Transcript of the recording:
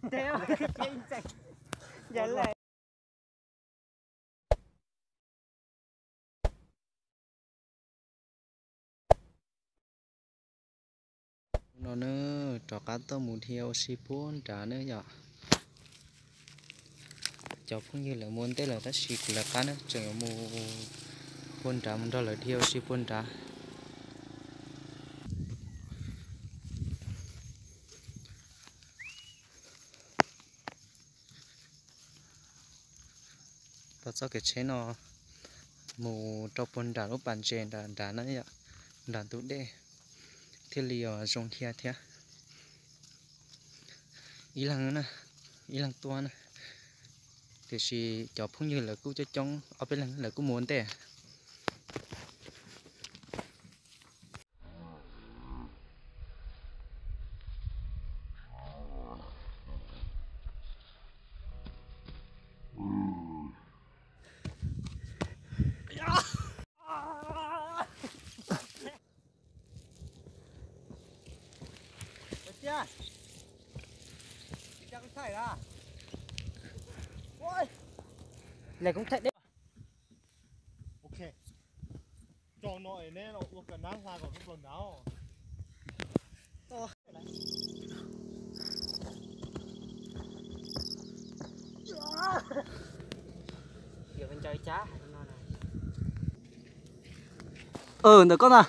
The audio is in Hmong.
No na, rov qab tuaj mus dhia ua si puag nrad na yom. Cov phooj ywg lawv mus ua ntej lawm tab sis kuv lawv qab na tseem yuav mus puag nrad mus nrog lawv dhia ua si puag nrad. Pom txoj kev tsheb no mus rau puag nram lub pas ntses nram nrad na yom, nram ntug dej thiaj li zoo dhia thiab. Ib leeg na, ib leeg tuaj na, tiam sis cov phooj ywg lawv kuj coob coob, ob peb leeg lawv kuj mus ua ntej. Ntawm koj na.